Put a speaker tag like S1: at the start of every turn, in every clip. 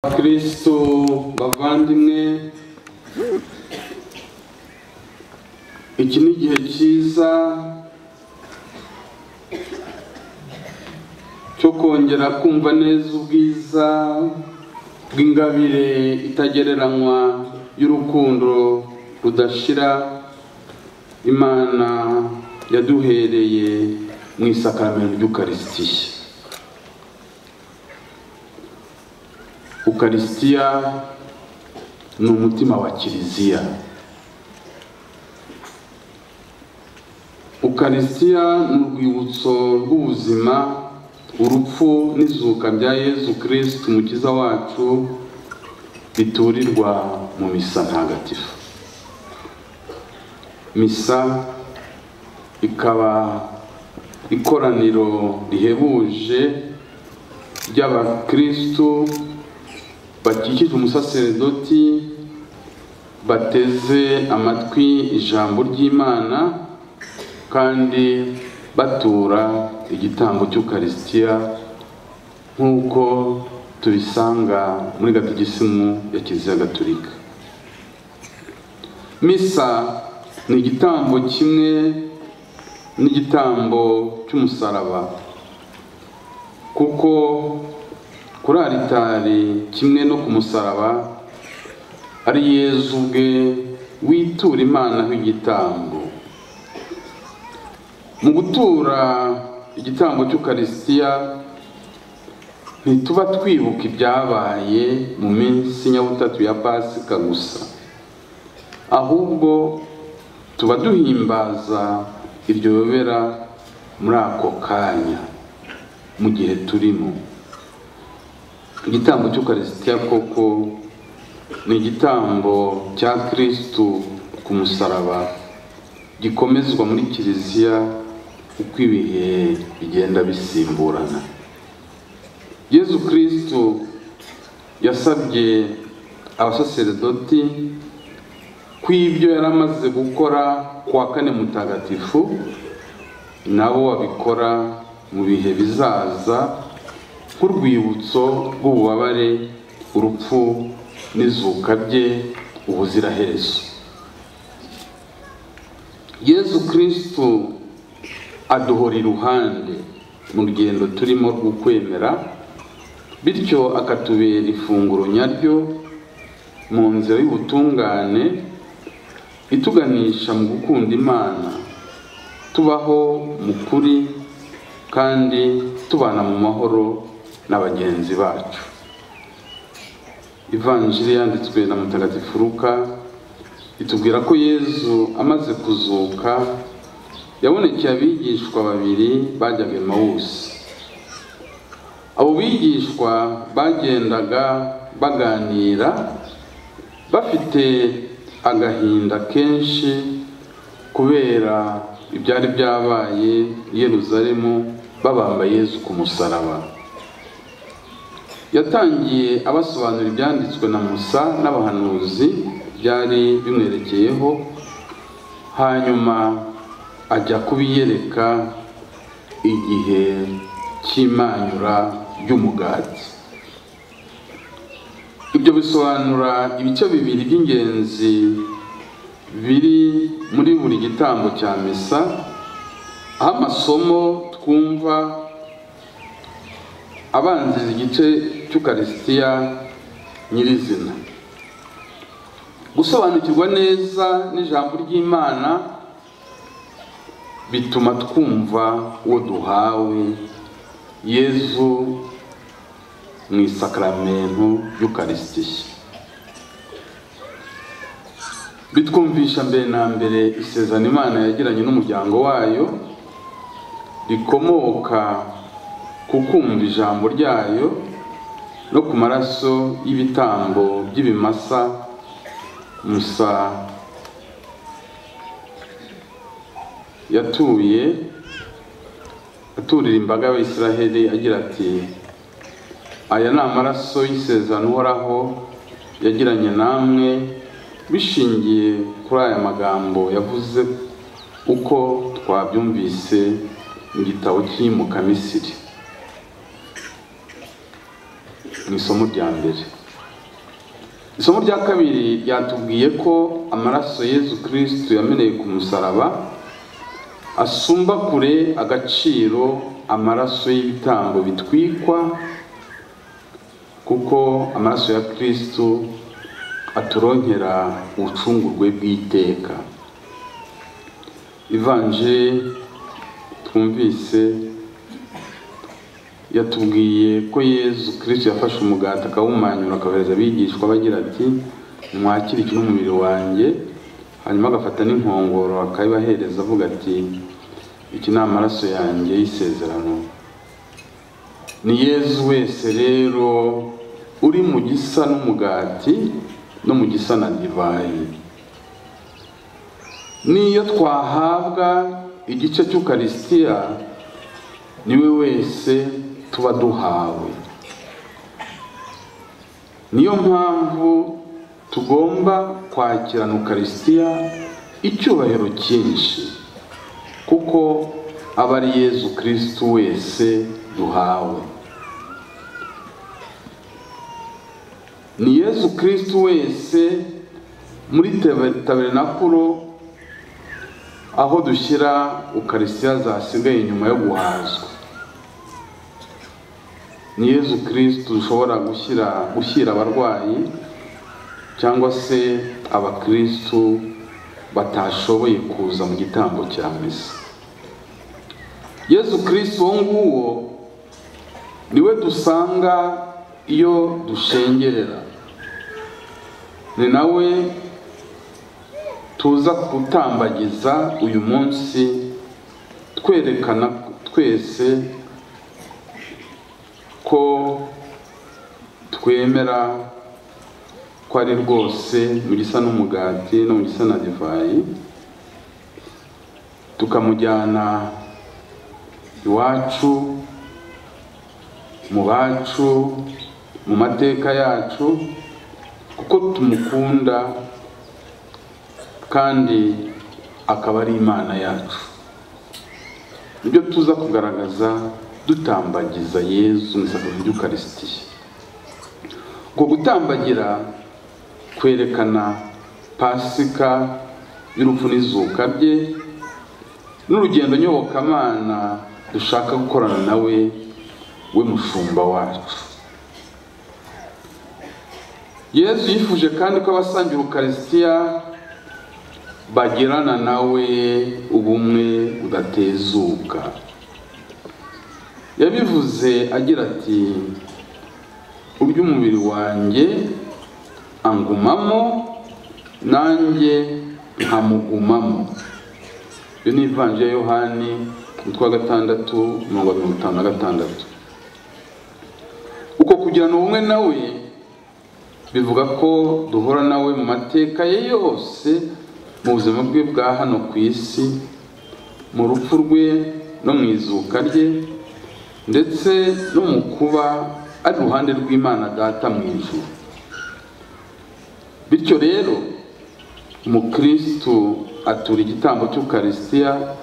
S1: Kristo bavandimwe, iki ni igihe cyiza cyo kongera kumva neza ubwiza bw'ingabire itagereranywa y'urukundo rudashira Imana yaduhereye mu isakaramentu ry'Ukarisitiya. Ukarisitiya ni umutima wa Kiliziya. Ukarisitiya ni urwibutso rw'ubuzima, urupfu n'izuka bya Yezu Kristu Umukiza wacu biturirwa mu misa ntagatifu. Misa ikaba ikoraniro rihebuje ry'abakristu bakikije umusaseredoti, bateze amatwi ijambo ry'Imana kandi batura igitambo cy'Ukarisitiya nk'uko tubisanga muri Gatigisimu ya Kiliziya Gatolika. Misa ni igitambo kimwe n'igitambo cy'umusaraba, kuko kuri alitari kimwe no ku musaraba ari Yezu ubwe witura Imana nk'igitambo. Mu gutura igitambo cy'Ukarisitiya ntituba twibuka ibyabaye mu minsi nyabutatu ya Pasika gusa, ahubwo tuba duhimbaza iryo yobera muri ako kanya mu gihe turimo. Igitambo cy'Ukarisitiya koko ni igitambo cya Kristu ku musaraba gikomezwa muri Kiliziya uko ibihe bigenda bisimburana. Yezu Kristu yasabye abasaseredoti ko ibyo yari amaze gukora kuwa kane mutagatifu nabo babikora mu bihe bizaza nk'urwibutso rw'ububabare, urupfu n'izuka bye ubuziraherezo. Yezu Kristu aduhora iruhande mu rugendo turimo rwo kwemera, bityo akatubera ifunguro nyaryo mu nzira y'ubutungane ituganisha mu gukunda Imana, tubaho mu kuri kandi tubana mu mahoro na bagenzi bacu. Ivanjiri yanditswe na Mutagatifu Luka itubwira ko Yezu amaze kuzuka yabonekeye abigishwa babiri bajyaga Emawusi. Abo bigishwa bagendaga baganira bafite agahinda kenshi kubera ibyari byabaye i Yerusalemu babamba Yezu ku musaraba. Yatangiye abasobanura ibyanditswe na Musa n'abahanuzi byari bimwerekeyeho, hanyuma ajya kubiyereka igihe cy'imanyura ry'umugati. Ibyo bisobanura ibice bibiri by'ingenzi biri muri buri gitambo cya misa, aho amasomo twumva abanziriza igice cy'Ukarisitiya nyirizina. Gusobanukirwa neza n'ijambo ry'Imana bituma twumva uwo duhawe Yezu mu isakaramentu y'Ukarisitiya. Bitwumvisha mbere na mbere isezerano Imana yagiranye n'umuryango wayo rikomoka ku kumva ijambo ryayo no ku maraso y'ibitambo by'ibimasa Musa yatuye aturira imbaga y'Abisiraheli agira ati: aya ni amaraso y'isezerano Uhoraho yagiranye namwe bishingiye kuri aya magambo yavuze uko twabyumvise mu gitabo cy'Iyimukamisiri. Mu isomo rya mbere Isomo rya kabiri ryatubwiye ko amaraso Yezu Kristu yameneye ku musaraba asumba kure agaciro amaraso y'ibitambo bitwikwa, kuko amaraso ya Kristu aturonkera ubucungurwe bw'iteka. Ivanjiri twumvise yatubwiye ko Yezu Kristu yafashe umugati akawumanyura akabahereza abigishwa bagira ati mwakire iki n'umubiri wanjye, hanyuma agafata n'inkongoro akayibahereza avuga ati iki ni amaraso yanjye y'isezerano. Ni Yezu wese rero uri mu gisa n'umugati no mu gisa na divayi. Niyo twahabwa igice cy'Ukarisitiya niwe wese tuba duhawe. Niyo mpamvu tugomba kwakirana Ukarisitiya icyubahiro cyinshi, kuko aba ari Yezu Kristu wese duhawe. Ni Yezu Kristu wese muri tabernakulo aho dushyira Ukarisitiya zasigaye nyuma yo guhazwa. Ni Yezu Kristu dushobora gushyira abarwayi cyangwa se abakristu batashoboye kuza mu gitambo cya misa. Yezu Kristu uwo nguwo niwe dusanga iyo dushengerera, ni nawe tuza gutambagiza uyu munsi, twerekana twese ko twemera ko ari rwose mu gisa n'umugati no mu gisa na divayi, tukamujyana iwacu, mu bacu, mu mateka yacu, kuko tumukunda kandi akaba ari Imana yacu. Nibyo tuza kugaragaza dutambagiza Yezu mu isakaramentu ry'Ukarisitiya. Uko gutambagira kwerekana Pasika y'urupfu n'izuka bye n'urugendo nyobokamana dushaka gukorana nawe, we mushumba wacu. Yezu yifuje kandi ko abasangira Ukarisitiya bagirana nawe ubumwe budatezuka. Yabivuze agira ati urya umubiri wanjye angumamo nanjye nkamugumamo. Iyo ni Ivanjiri ya Yohani umutwe wa 6 umurongo wa 56. Uko kugirana ubumwe nawe bivuga ko duhora nawe mu mateka ye yose, mu buzima bwe bwa hano ku isi, mu rupfu rwe no mu izuka rye, ndetse no mu kuba ari iruhande rw'Imana Data mu ijuru. Bityo rero umukristu atura igitambo cy'Ukarisitiya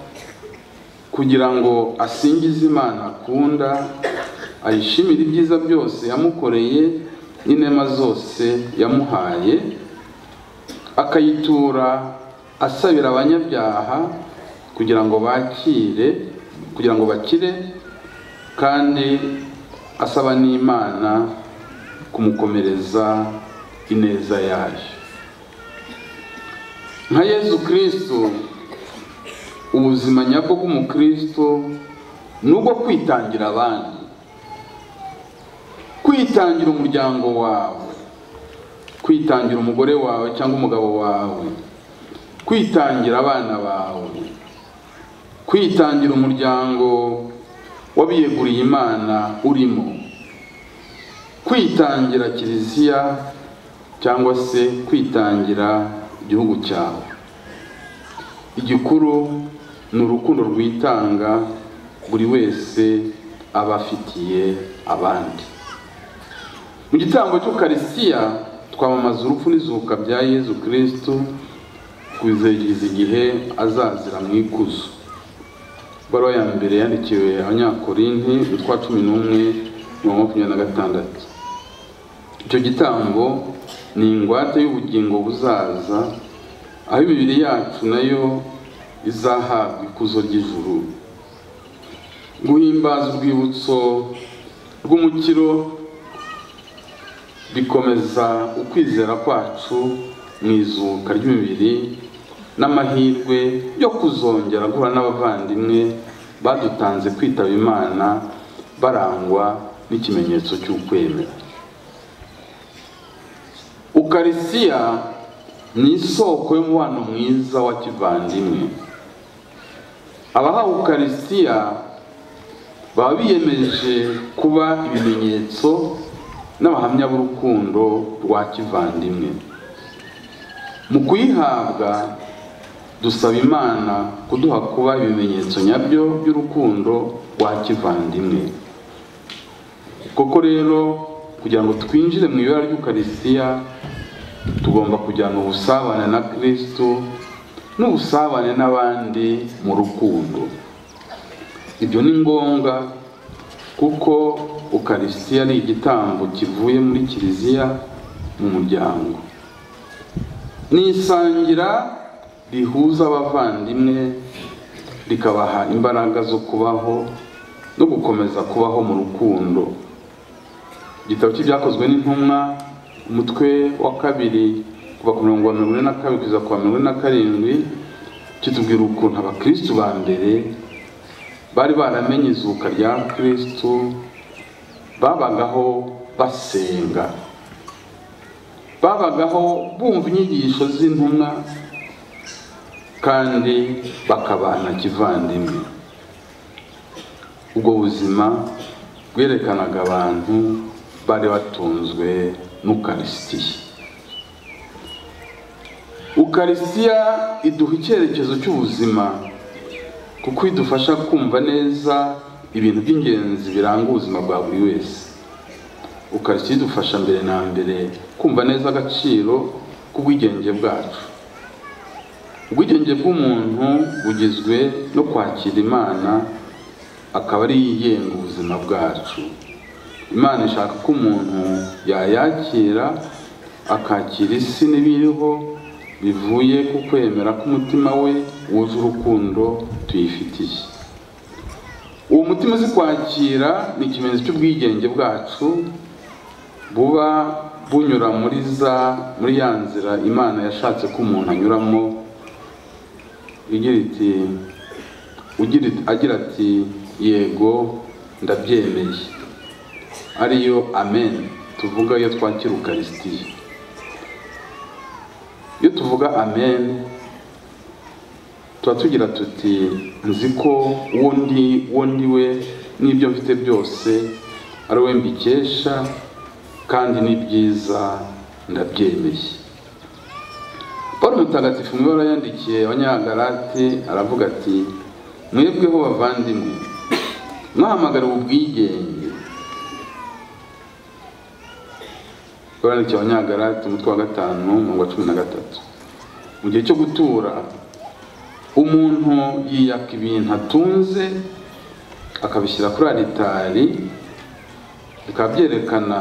S1: kugira ngo asingize Imana akunda, ayishimire ibyiza byose yamukoreye n'inema zose yamuhaye, akayitura asabira abanyabyaha kugira ngo bakire, kugira ngo bakire, kandi asaba n'Imana kumukomereza ineza yayo. Nka Yezu Kristu, ubuzima nyabwo bw'umukristo nubwo kwitangira abandi, kwitangira umuryango wawe, kwitangira umugore wawe cyangwa umugabo wawe, kwitangira abana bawe, kwitangira umuryango wabiyeguriye Imana urimo, kwitangira Kiliziya cyangwa se kwitangira igihugu cyawe. Igikuru ni urukundo rwitanga buri wese aba afitiye abandi. Mu gitambo cy'Ukarisitiya twamamaza urupfu n'izuka bya Yezu Kristu kuzegeza igihe azazira mu ikuzo. Ibaruwa ya mbere yandikiwe Abanyakorinti umutwe wa 11 mirongo 26. Icyo gitambo ni ingwate y'ubugingo buzaza, aho imibiri yacu nayo izahabwa ikuzo ry'ijuru. Guhimbaza urwibutso rw'umukiro bikomeza ukwizera kwacu mu izuka ry'imibiri n'amahirwe yo kuzongera guhura n'abavandimwe badutanze kwitaba Imana barangwa n'ikimenyetso cy'ukwemera. Ukarisitiya ni isoko y'umubano mwiza wa kivandimwe. Abahawe Ukarisitiya baba biyemeje kuba ibimenyetso n'abahamya b'urukundo rwa kivandimwe. Mu kuyihabwa dusaba Imana kuduha kuba ibimenyetso nyabyo by'urukundo rwa kivandimwe. Koko rero kugira ngo twinjire mu ibara ry'Ukarisitiya tugomba kujyana ubusabane na Kristo n'ubusabane n'abandi mu rukundo. Ibyo ni ngombwa kuko Ukarisitiya ari igitambo kivuye muri Kiliziya mu muryango. Ni isangira rihuza abavandimwe, rikabaha imbaraga zo kubaho no gukomeza kubaho mu rukundo. Igitabo cy'Ibyakozwe n'Intumwa umutwe wa 2 kuva ku murongo wa 42 kugeza ku wa 47 kitubwira ukuntu abakristu ba mbere bari baramenye izuka rya Kristu, babagaho basenga, babagaho bumva inyigisho z'intumwa kandi bakabana kivandimwe. Ubwo buzima bwerekanaga abantu bari batunzwe n'Ukarisitiya. Ukarisitiya iduha icyerekezo cy'ubuzima kuko idufasha kumva neza ibintu by'ingenzi biranga ubuzima bwa buri wese. Ukarisitiya idufasha mbere na mbere kumva neza agaciro k'ubwigenge bwacu. Ubwigenge bw'umuntu bugizwe no kwakira Imana akaba ari igenga ubuzima bwacu. Imana ishaka ko umuntu yayakira, akakira isi n'ibiriho bivuye ku kwemera k'umutima we wuje urukundo tuyifitiye. Uwo mutima uzi kwakira ni ikimenyetso cy'ubwigenge bwacu buba bunyura muri ya nzira Imana yashatse ko umuntu anyuramo, agira ati yego ndabyemeye, ariyo amen tuvuga iyo twakira Ukarisitiya. Iyo tuvuga amen tuba tugira tuti nzi ko uwo ndi we n'ibyo mfite byose ari we mbikesha, kandi ni byiza ndabyemeye. Paul Mutagatifu mu ibaruwa yandikiye Abanyagalati aravuga ati mwebweho bavandimwe mwahamagariwe ubwigenge. Yandikiye Abanyagalati umutwe wa 5 umurongo wa 13. Mu gihe cyo gutura umuntu yiyaka ibintu atunze akabishyira kuri alitari, bikaba byerekana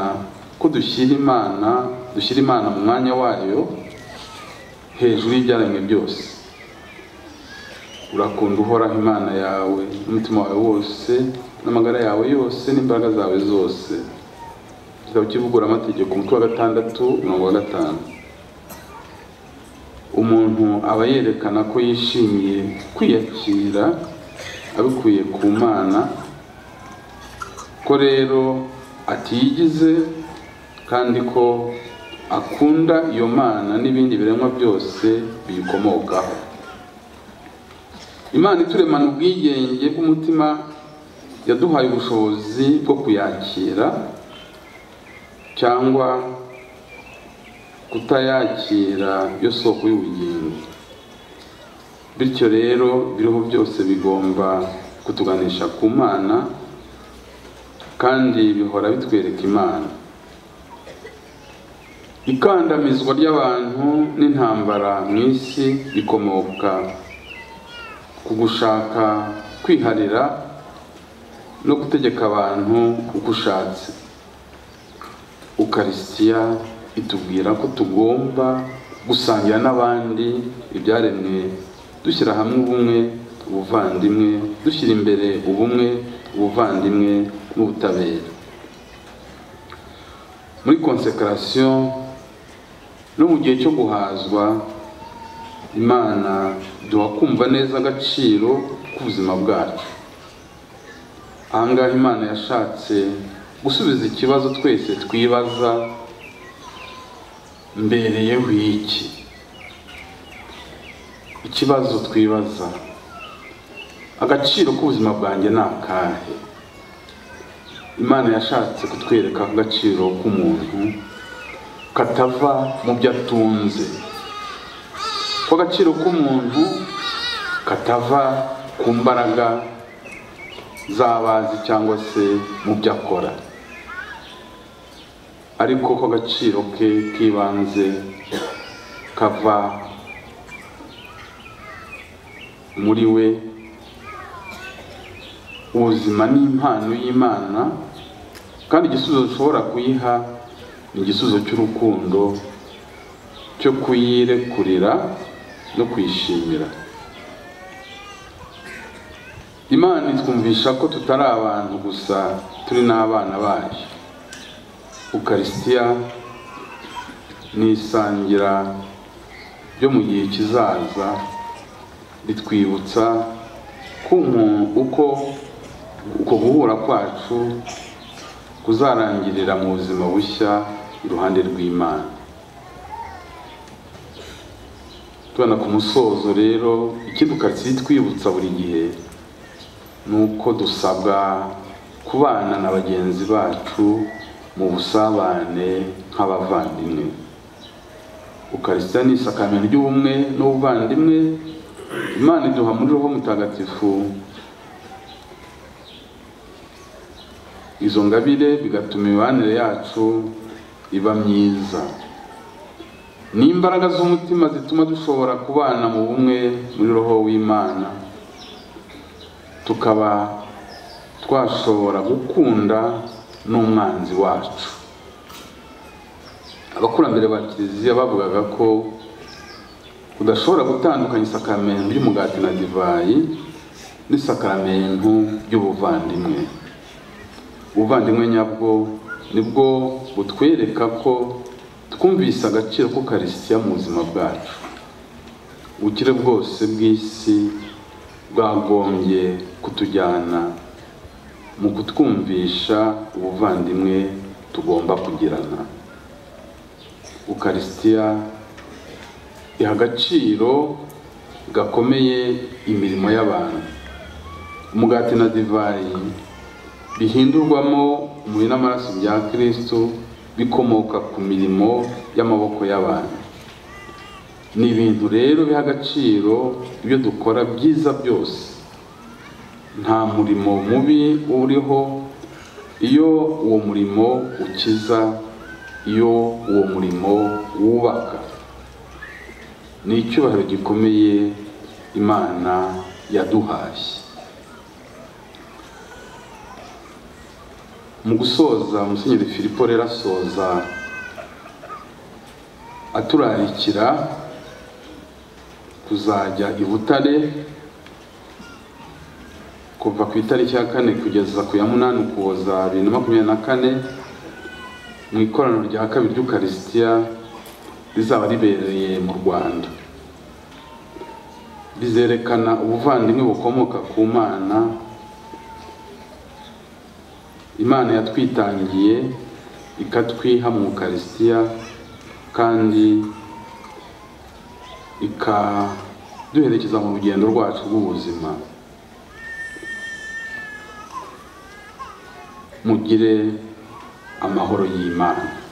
S1: ko dushyira Imana mu mwanya wayo hejuru y'ibyaremwe byose. Urakunda Uhoraho Imana yawe n'umutima wawe wose n'amagara yawe yose n'imbaraga zawe zose. Igitabo cy'Ivugururamategeko umutwe wa 6 umurongo wa 5. Umuntu aba yerekana ko yishimiye kwiyakira abikuye ku Mana, ko rero atiyigize kandi ko akunda iyo Mana n'ibindi biremwa byose biyikomokaho. Imana ituremana ubwigenge bw'umutima yaduhaye ubushobozi bwo kuyakira cyangwa kutayakira yo soko y'ubugingo. Bityo rero biriho byose bigomba kutuganisha ku Mana kandi bihora bitwereka Imana. Ikandamizwa ry'abantu n'intambara mu isi bikomoka ku gushaka kwiharira no gutegeka abantu uko ushatse. Ukarisitiya itubwira ko tugomba gusangira n'abandi ibyaremwe, dushyira hamwe ubumwe, ubuvandimwe, dushyira imbere ubumwe, ubuvandimwe n'ubutabera. Muri konsekarasiyo no mu gihe cyo guhazwa, Imana duha kumva neza agaciro k'ubuzima bwacu. Ahangaha Imana yashatse gusubiza ikibazo twese twibaza: mbereyeho iki? Ikibazo twibaza, agaciro k'ubuzima bwanjye ni akahe? Imana yashatse kutwereka agaciro k'umuntu katava mu byo atunze, ko agaciro k'umuntu katava ku mbaraga z'abazi cyangwa se mu byo akora, ariko ko agaciro ke k'ibanze kava muri we. Ubuzima ni impano y'Imana, kandi igisubizo ushobora kuyiha ni igisubizo cy'urukundo, cyo kuyirekurira no kuyishimira. Imana itwumvisha ko tutari abantu gusa, turi n'abana bayo. Ukarisitiya ni isangira ryo mu gihe kizaza, ritwibutsa ko uko guhura kwacu kuzarangirira mu buzima bushya iruhande rw'Imana. Tubona ku musozo rero, ikindi Ukarisitiya itwibutsa buri gihe ni uko dusabwa kubana na bagenzi bacu mu busabane nk'abavandimwe. Ukarisitiya ni isakamento ry'ubumwe n'ubuvandimwe Imana iduha muri Roho Mutagatifu. Izo ngabire bigatuma imibanire yacu iba myiza. Ni imbaraga z'umutima zituma dushobora kubana mu bumwe muri Roho w'Imana, tukaba twashobora gukunda n'umwanzi wacu. Abakurambere ba Kiliziya bavugaga ko udashobora gutandukanya isakaramentu ry'umugati na divayi n'isakaramentu ry'ubuvandimwe. Ubuvandimwe nyabwo nibwo butwereka ko twumvise agaciro k'Ukarisitiya mu buzima bwacu. Ubukire bwose bw'isi bwagombye kutujyana mu kutwumvisha ubuvandimwe tugomba kugirana. Ukarisitiya iha agaciro gakomeye imirimo y'abantu. Umugati na divayi bihindurwamo umubiri n'amaraso bya Kristo bikomoka ku mirimo y'amaboko y'abantu. Ni ibintu rero biha agaciro ibyo dukora byiza byose. Nta murimo mubi uriho iyo uwo murimo ukiza, iyo uwo murimo wubaka. Ni icyubahiro gikomeye Imana yaduhaye. Mu gusoza, Musenyeri Filipo rero asoza aturarikira kuzajya i Butare kuva ku itariki ya 4 kugeza ku ya 8 Ukuboza 2024 mu ikoraniro rya kabiri ry'Ukarisitiya rizaba ribereye mu Rwanda. Rizerekana ubuvandimwe bukomoka ku Mana. Imana yatwitangiye ikatwiha mu Ukarisitiya kandi ikaduherekeza mu rugendo rwacu rw'ubuzima. Mugire amahoro y'Imana.